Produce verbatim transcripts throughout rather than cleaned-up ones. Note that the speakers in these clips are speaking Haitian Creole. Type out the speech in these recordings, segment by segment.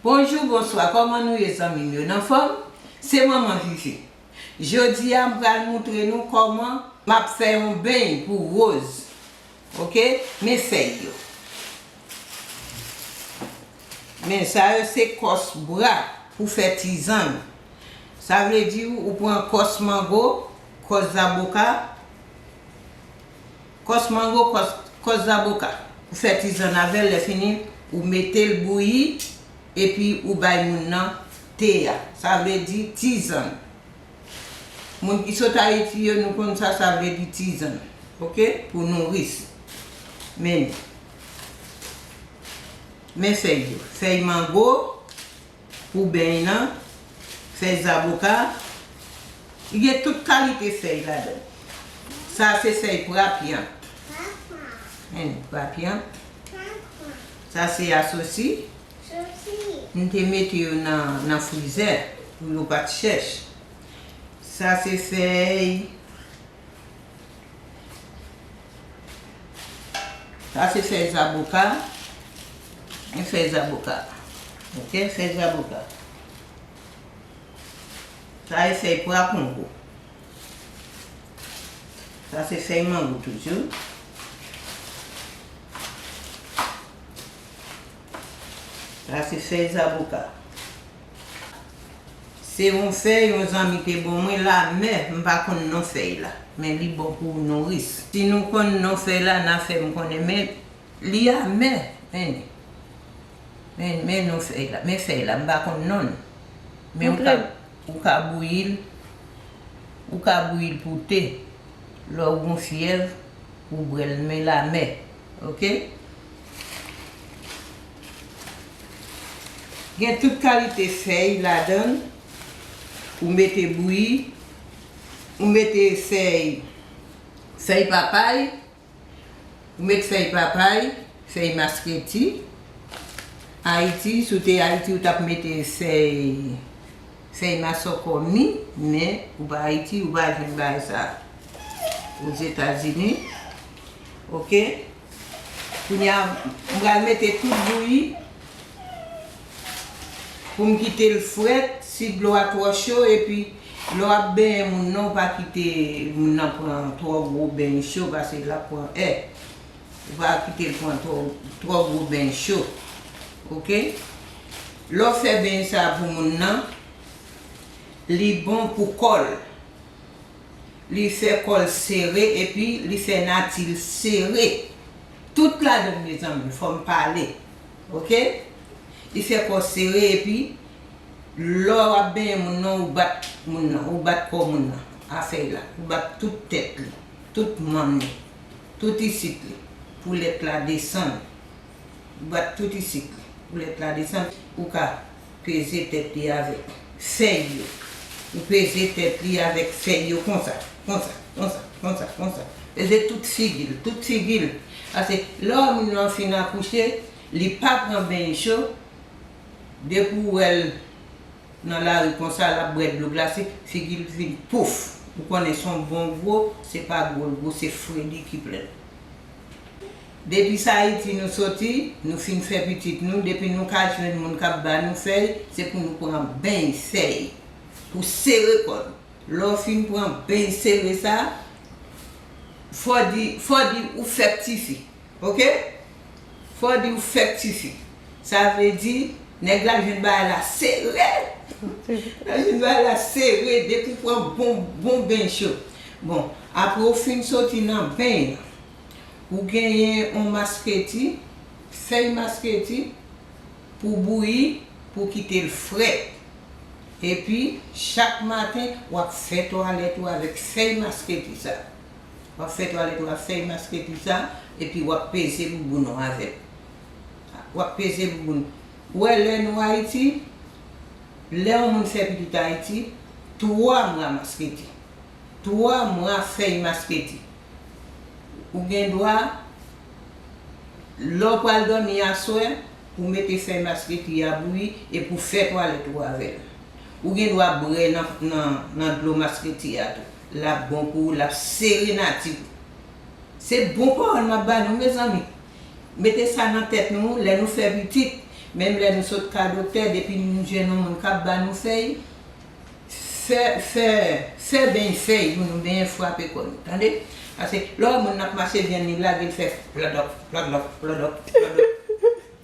Bonjou, bonswa, kòman nou ye zanmi m yo? N anfòm? Se manman Vivi. Jodi a, m pral moutre nou kòman m ap fè yon beny pou Rose. Oke? Men fèy yo. Men sa yo se kòs bwa pou fè tizann. Sa vle di ou pran kòs mango, kòs zaboka, kòs mango, kòs, kòs zaboka. Ou fè tizann avè l, lè fini, ou mete l bouyi, epi ou bay moun nan te a. Sa vle di tizann. Moun ki sot Ayiti yo, nou konn sa, sa vle di tizann. Oke? Pou nouris. Men, men fèy yo. Fèy mango, pou beny nan, fèy zaboka. Li gen tout kalite fèy ladan l. Sa se fèy prapyant. Hen, prapyant. Sa se asosi. M te mete yo nan, nan frizè pou yo pa t chèch. Sa se fèy Sa se fèy zaboka. Men fèy zaboka. Oke, fèy zaboka. Sa e fèy pwa kongo. Sa se fèy mango toujou. Sa se fèy zaboka. Se yon fèy yon zanmi te ban mwen, lanmè, m pa konn non fèy la, men li bon pou nouris. Si nou konn non fèy la, n a fè m konnen, men li amè, men, men, men non fèy la, men fèy la, m pa konn non l. Men ou ka, ou ka bouyi l, ou ka bouyi l pou te, lè w gon fyèv, ou bwè l, men lanmè, oke? Gen tout kalite fèy ladan l. Ou mete bouyi, ou mete fèy, fèy papay, ou met fèy papay, fèy maskreti. Ayiti, si w te Ayiti, ou t ap mete fèy, fèy masòkòmi, men ou pa Ayiti, ou pa jwenn bagay sa a. Ozetazini, oke? Kounye a, m pral mete tout bouyi pou m kite l frèt. Si dlo a twò cho, epi lè w ap benyen moun nan, ou pa kite moun nan pran twò gwo beny cho, paske l ap pran è. Ou pa kite l pran twò, twò gwo beny cho. Oke? Lè w fè beny sa a pou moun nan, li bon pou kò l. Li fè kò l sere epi li fè nati l sere. Tout ladan l, mezanmi, fò m pale. Oke? Li fè kò sere epi lè w ap benyen moun nan, ou bat moun nan, ou bat kò moun nan a fèy la. Ou bat tout tèt li, tout manm li, tout isit li, pou lèt la desann. Ou bat tout isit li, pou lèt la desann. Ou ka peze tèt li avèk fèy yo. Ou peze tèt li avèk fèy yo konsa, konsa, konsa, konsa, konsa. Peze tout figi l, tout figi l. Paske lè moun nan fin akouche, li pa pran beny cho, depi w wè l nan lari konsa, l ap bwè dlo glase, figi l vin pouf. Ou konnen se yon bon gwo, se pa gwo l gwo, se fredi ki plen. Depi s Ayiti nou soti, nou fin fè pitit nou, depi nou ka jwenn moun k ap ba nou fèy, se pou nou pran beny fèy, pou sere kò nou. Lè w fin pran beny sere sa, fò di, fò di ou fèk tifi, oke? Fò di ou fèk tifi. Sa vle di, nèg la jwenn bagay la sere. Nèg la jwenn bagay la sere, depi w pran bon, bon beny cho. Bon, apre w fin soti nan beny lan, ou genyen yon maskreti, fèy maskreti, pou bouyi, pou kite l frèt. Epi, chak maten, w ap fè twalèt ou avèk fèy maskreti sa. W ap fè twalèt ou ak fèy maskreti sa, epi w ap peze bouboun ou avè l. W ap peze bouboun. Ou wè, lè nou Ayiti, lè yon moun fè pitit Ayiti, twa mwa maskreti. Twa mwa fèy maskreti. Ou gen dwa, lè w pral dòmi aswè, ou mete fèy maskreti a bouyi epi w fè twalèt ou avè l. Ou gen dwa bwè nan, nan, nan dlo maskreti a tou. L ap bon pou ou, l ap sere nati w. Se bon pawòl m ap ba nou, mezanmi. Mete sa nan tèt nou, lè nou fè pitit, Menm lè nou sot ka doktè, depi nou jwenn yon moun k ap ba nou fèy, fè, fè, fè beny fèy pou nou benyen frape kò nou, tande? Paske lè w wè moun nan ap mache, vyann li lage, l fè plòdòp, plòdòp, plòdòp, plòdòp.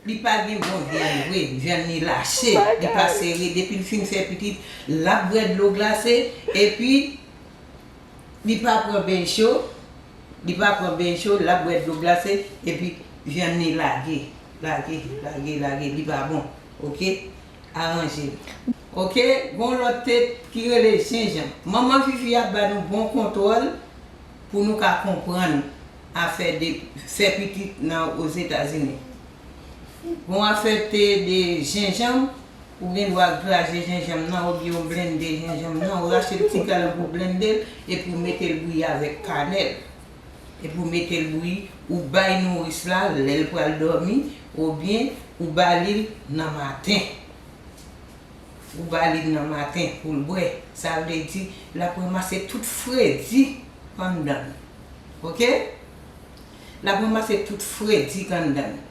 Li pa gen bon vyann vre, vyann li lache, li pa sere. Depi l fin fè pitit, l ap bwè dlo glase, epi li pa pran beny cho, li pa pran beny cho, l ap bwè dlo glase, epi vyann li lage, lage, lage, lage, li pa bon. Oke? Aranje l. Oke? Gon lòt tèt ki rele jenjanm. Manman Fifi ap ba nou bon kontwòl pou nou ka konprann afè de fè pitit nan Ozetazini. Gon afè te de jenjanm, ou gen dwa graje jenjanm nan oubyen w blende jenjanm nan, ou rache l ti kal pou blende l, epi w mete l bouyi avèk kanèl. Epi w mete l bouyi, ou bay nouris la lè l pral dòmi, oubyen ou ba li l nan maten. Ou ba li l nan maten pou l bwè. Sa vle di, l ap ranmase tout fredi anndan l. Oke? L ap ranmase tout fredi k anndan l.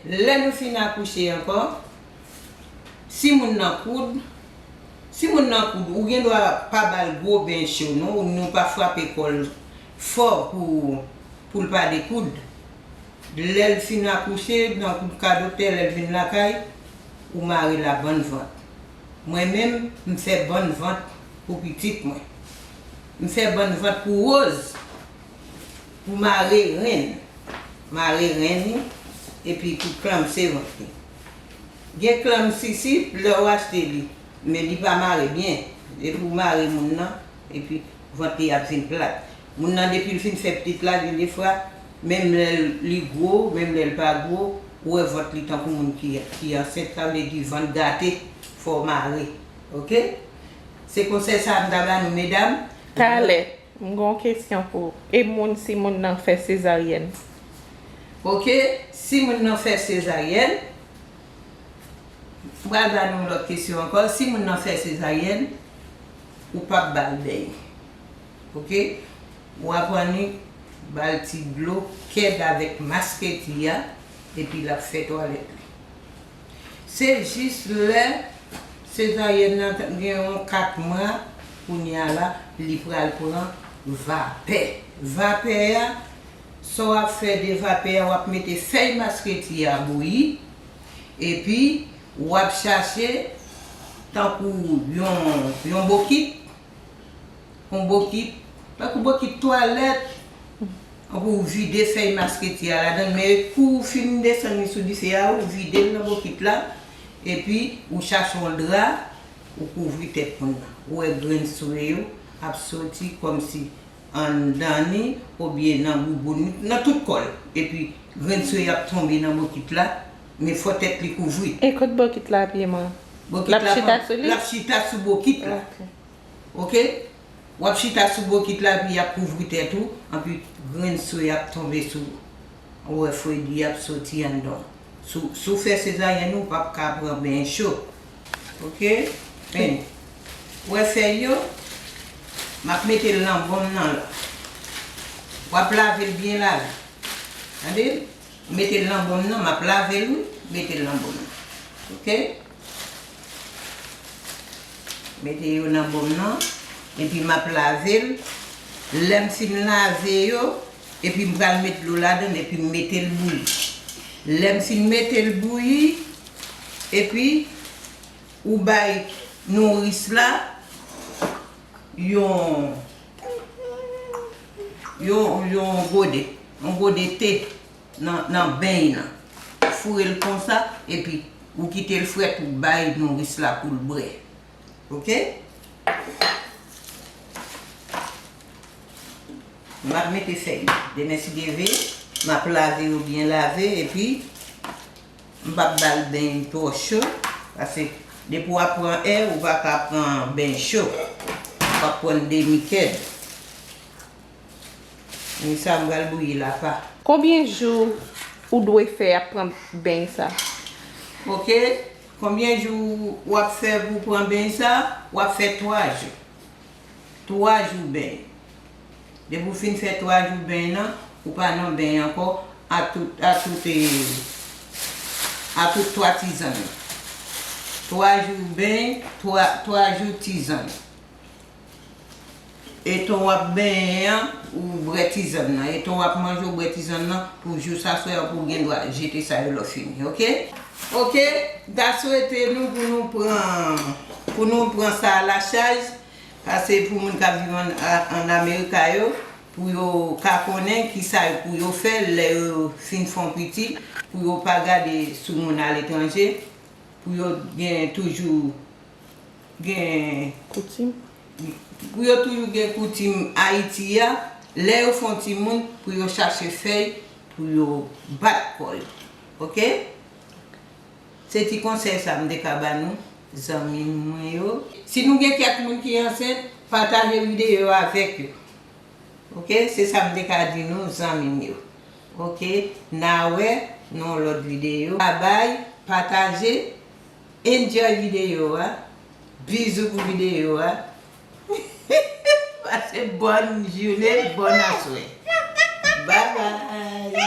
Lè nou fin akouche ankò, si moun nan koud, si moun nan koud, ou gen dwa pa ba l gwo beny cho, non, ou nou pa frape kò l fò pou, pou l pa dekoud. Lè l fin akouche, nan kou ka doktè, lè l vin lakay, ou mare l a bann vant. Mwen menm, m fè bann vant pou pitit mwen. M fè bann vant pou Rose, pou mare ren. Mare ren li, epi pou klanmse vant li. Gen klanm sisi, lè w achte li, men li pa mare byen. Depi w mare moun nan, epi vant li ap vin plat. Moun nan, depi l fin fè pitit la, gen de fwa, menm lè li gwo, menm lè l pa gwo, ou wè vant li tankou moun ki, ki ansent, sa vle di vant gate, fò w mare. Oke? Se konsèy sa a m ta ba nou, medam. Talè, m gen yon kesyon pou ou. E moun, si moun nan fè sezaryèn? Oke, si moun nan fè sezaryèn, m pral ba nou yon lòt kesyon ankò. Si moun nan fè sezaryèn, ou p ap ba l beny. Oke? Ou ap annik ba l ti dlo kèd avèk maskreti a, epi l ap fè twalèt li. Se jis lè sezaryèn nan t-, gen yon kat mwa, kounye a la, li pral pran vapè. Vapè a, sa w ap fè de vapè a, w ap mete fèy maskreti a bouyi, epi w ap chache tankou yon, yon bokit, yon bokit, tankou bokit twalèt, pou w vide fèy maskreti a ladan l, men kou w fin desann li sou dife a, ou vide l nan bokit la, epi ou chache yon dra, ou kouvri tèt moun nan. Ou wè grenn swe yo ap soti kòmsi anndan li, oubyen nan bouboun li, nan tout kò l. Epi grenn swe yo ap tonbe nan bokit la, men fò tèt li kouvri. E kot bokit la ap ye, man? Bokit la, l ap chita sou li? L ap chita sou bokit la. Ok. Oke? W ap chita sou bokit la, epi y ap kouvri tèt ou, anpi grenn swe ap tonbe sou ou. Ou wè fredi ap soti anndan w. Si w, si w fè sezaryèn, ou p ap ka pran beny cho. Oke? Men, ou wè fèy yo, m ap mete l nan bon m nan la. W ap lave l byen lave. Tande? Mete l nan bon m nan, m ap lave l, wi. Mete l nan bon m nan. Oke? Mete yo nan bon m nan, epi m ap lave l. Lè m fin lave yo, epi m pral met dlo ladan l, epi m mete l bouyi. Lè m fin mete l bouyi, epi ou bay nouris la yon, yon, yon gode, yon gode te nan, nan beny nan. Foure l konsa, epi ou kite l frèt, ou bay nouris la pou l bwè. Oke? M ap mete fèy. Demen si Dye vle, m ap lave yo byen lave, epi m p ap ba l beny twò cho, paske depi w ap pran è, ou pa ka pran beny cho. W ap pran demi kèd. Men sa m pral bouyi l apa. Konbyen jou ou dwe fè ap pran beny sa? Oke. Konbyen jou w ap fè pou w pran beny sa? W ap fè twa jou. Twa jou beny. Depi w fin fè twa jou beny nan, ou pa nan beny ankò, a tout, a tout, e, A tout twa tizann yo. Twa jou beny, twa, twa jou tizann. E tan w ap benyen an, ou bwè tizann nan. E tan w ap manje, ou bwè tizann nan. Pou jou sa swè an, pou w gen dwa jete sa yo lè w fini, oke? Oke, m ta swete nou pou nou pran, pou nou pran sa a la chaj, paske pou moun k ap viv ann, a- ann Amerika yo, pou yo ka konnen kisa yo pou yo fè lè yo fin fè yon piti, pou yo pa gade sou moun aletranje, pou yo gen toujou gen Koutim. Pou yo toujou gen koutim Ayiti a, lè yo fè yon timoun, pou yo chache fèy, pou yo bat kò yo. Oke? Se ti konsèy sa m te ka ba nou, zanmi mwen yo. Si nou gen kèk moun ki ansent, pataje videyo avèk yo. Oke? Se sa m te ka di nou, zanmi m yo. Oke? N a wè nan yon lòt videyo. Babay, pataje, enjoy videyo a. Bizou pou videyo a. Pase bòn jounen, bòn aswè. Babay.